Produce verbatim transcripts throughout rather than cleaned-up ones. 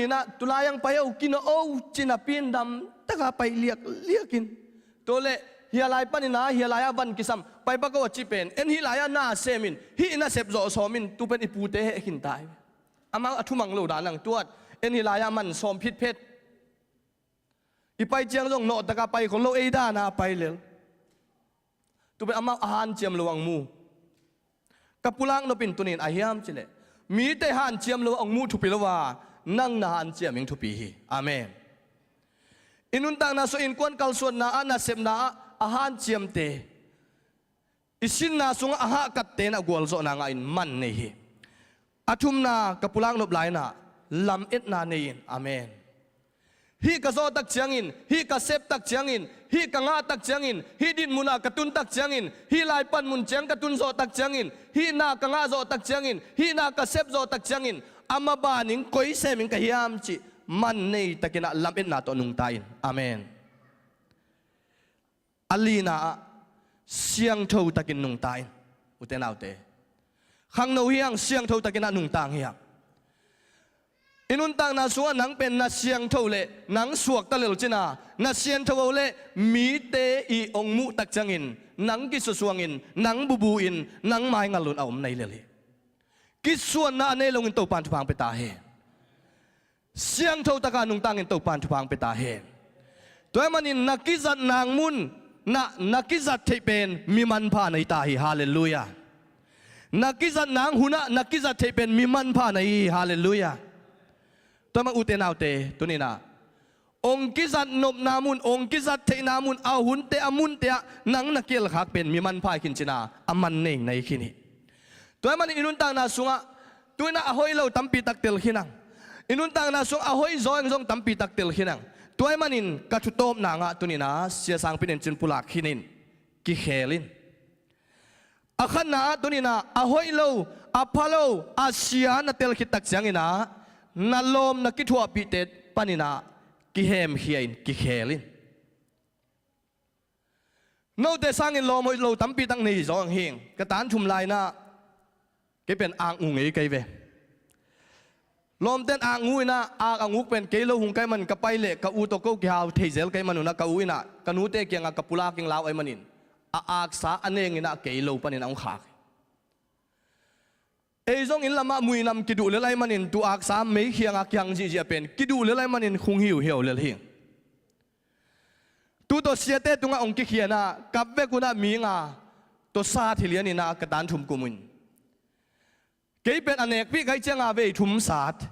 Inah tulai ang pai o, kina o, cina pindam taka pai liakliak in. Tua leh hia lai panin ah, hia lai-ah van kisam, pai pak o a ci pen, en hih lai-ah na semin, hih nasep zawh sawmin, tu pen i pute heh khinta hi. Amau a thumang lo dan ang tuat, en hih lai-ah man sawm phitphet. I pai ciang zong nawh taka pai khol lo, ei dana pai lel. Tu pen amau a hanciam lo ang mu. Ka pulak nopin tunin a hiam cileh, mite hanciam lo ang mu thupi lo a, nang na hanciam ing thupi hi. Amen. I nuntakna sung innkuan kalsuanna ah, nasepna ah a hanciamte, i sinna sungah a hahkatte na gualzawhna ngahin man nei hi. A thumna ka pulak nop lai-inah lametna nei in. Amen. Hih ka zawh tak ciangin, hih ka sep tak ciangin, hih ka ngah tak ciangin, hih dinmunah ka tun tak ciangin, hih lai panmun ciang ka tun zawh tak ciangin, hih na ka ngah zawh tak ciangin, hih na ka sep zawh tak ciangin, a maban in koi sem in ka hiam cih man nei takinah lametna tawh nungta in. Amen. A lina ah siangtho takin nungta in. Ute naute, khangno hi hang, siangtho takinah nungta hi hang. I nuntakna sungah nang pen na siangtho leh nang suakta lel cina, na siangtho o leh mite i ong muh tak ciangin nang kisusuangin, nang bubuin, nang maingal un a om nei lel hi. Kisuanna a nei loin Topan thupha ang pia ta hi. Siangtho taka nungtangin Topan thupha ang pia ta hi. Tua ahih manin na kizat nang mun, na, na kizat theih pen mi manpha na hi ta hi. Halleluiah. Na kizat nang hunah na kizat theih pen mi manpha na hi hi. Halleluiah. Tua ahih man ute naute, tuninah ong kizat nopna mun, ong kizat theihna mun, a hunte a munte ah nang na kielkhak pen mi manpha hi khin cina, a man nei na hi khin hi. Tua ahih manin i nuntakna sungah tuinah a hoih lo tampi tak tel khin ang. I nuntakna sungah a hoih zawng zong tampi tak tel khin ang. Tua ahih manin ka thutawpna ngah tuninah Sia Sangpi in cin pulak khin in, kikhel in. A khatna ah tuninah a hoih lo, a pha lo, a sia na tel khit tak cianginah na lawm na kithuahpihte paninah kihemkhia in, kikhel in. Note sangin lawm hoih lo tampi tak nei zawng hing. Ka tanthum lai-inah kei pen ak ngu ngei kei ve. Lawmten ak ngu inah, ak a nguk pen kei lo hung ka hih manin ka pai leh ka u tawh ko kihau thei zel ka hih man unah ka u inah ka nute kiangah ka pulak ing lau ahih manin a aksa a nenginah kei lo panin a hong khak hi. Ei zong inn lamah muinam kiduh lel ahih manin tu aksa mei khiangah kihang zihziah pen kiduh lel ahih manin khung hiuhiau lel hing. Tu tawh siate tungah hong kikhianah kap vek unah mi nga tawh sat hi lianinah ka tanthum kum un. Kei pen a nekpih ka hih cianga vei thum sat.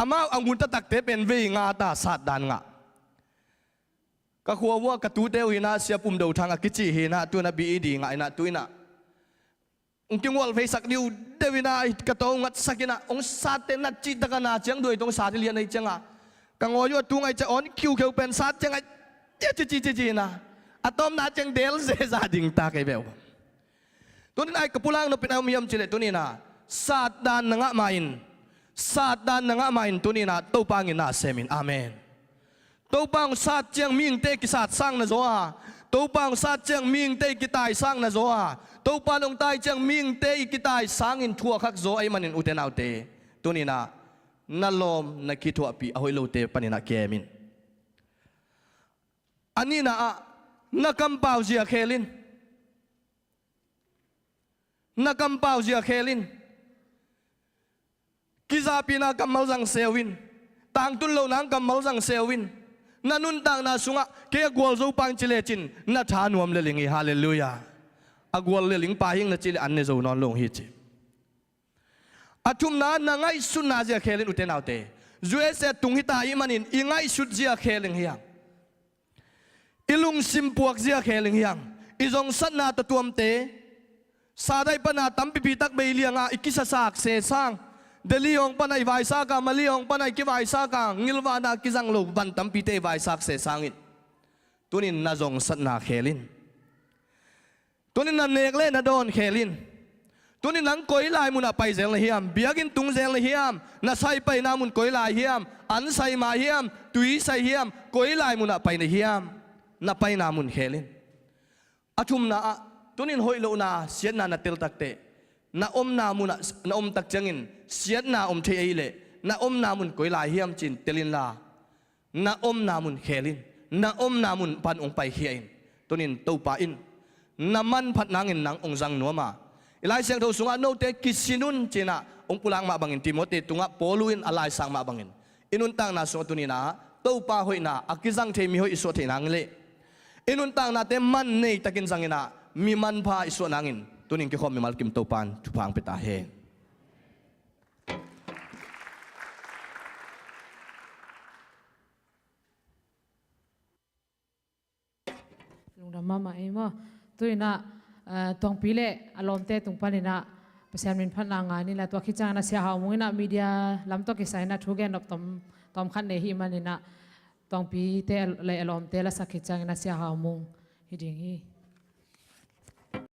Amau a ngun taktakte pen vei nga ta sat dan ngah. Ka khua uah ka tute uh hinah Sia Pum Do Thang a kici hinah tunah B E D ngah inah tu inah hong kingualveisak diu deuh inah ka taw ngatsak inah hong satte nat cihtakah na ciang duai tawh hong sat hi lian ahih ciangah ka ngawi uh a tu ngaih ciah awn khiukheu pen sat ciangah tia cici cici inah a tawpna ciang del zeza ding ta kei beuh. Tuninah ka pulak nopin a om hiam cileh tuninah satdan na ngah ma-in, satdan na ngah ma-in tuninah Topa hangin na sem in. Amen. Topa hong sat ciang mihingte i kisat sang na zaw a, Topa hong sat ciang mihingte i kitai sang na zaw a, Topa hong tai ciang mihingte i kitai sangin thuakhak zaw ahih manin ute naute, tuninah na lawm na kithuahpih a hoih lote paninah kem in. A nihna ah na kampau zia khel in. Na kampau zia khel in. Kizahpihna kammal zang seu in. Tangtun lohna kammal zang seu in. Na nuntakna sungah kei a gualzo pa hing ci lecin na tha nuam lel ing hi. Halleluiah. A gual lel ing pa hing na cih leh an ne zo nawn lo hong hi ci. A thumna na ngaihsutna zia khel in ute naute. U S A tung hita ahih manin i ngaihsut zia khel ing hi hang. I lungsim puak zia khel ing hi hang. I zongsatna tawh tuamte sadaih pana tampipi tak bei lianga i kisasak sesang. Delhi hong pana i vaisak a, Mali hong pana i kivaisak a, ngilvahna kizang lo van tampite i vaisak sesangin tunin na zongsatna khel in. Tunin na nek le na dawn khel in. Tunin nang koi lai munah pai zel na hiam? Biakinn tung zel na hiam? Na sai paina mun koi lai hiam? An sai mah hiam? Tui sai hiam? Koi lai munah pai na hiam? Na paina mun khel in. A thumna ah tunin hoih lohna siatna na tel takteh na omna munah na om tak ciangin siatna om thei ahih leh Na omna mun koi lai hiam ci-in tel inla, na omna mun khel in, na omna mun pan hong paikhia in. Tunin Topa in na manphat nangin nang hong zang nuam a, i Lai Siangtho sungah note kisin un ci-in ah hong pulak mah bangin, Timoti tungah Paul in a laisak mah bangin, i nuntakna sungah tunin ah Topa hoihna a kizang thei mi hoih i suah theih nangin le i nuntaknate man nei takin zangin ah mi manpha i suah nangin tunin kikhawm mimal kim Topa in thupha hong pia ta hen. Lungdam mahmah ei maw. Tu-in ah, ah, Tuangpi le a lawmte tung panin ah Pasian min phatna ngai ni la. Tua khit ciangin ah Sia Hau Mung in ah media lam tawh kisai in ah thu gen nop tom, tom khat nei hi manin ah Tuangpite le a lawmte la sak khit ciangin ah Sia Hau Mung hi ding hi.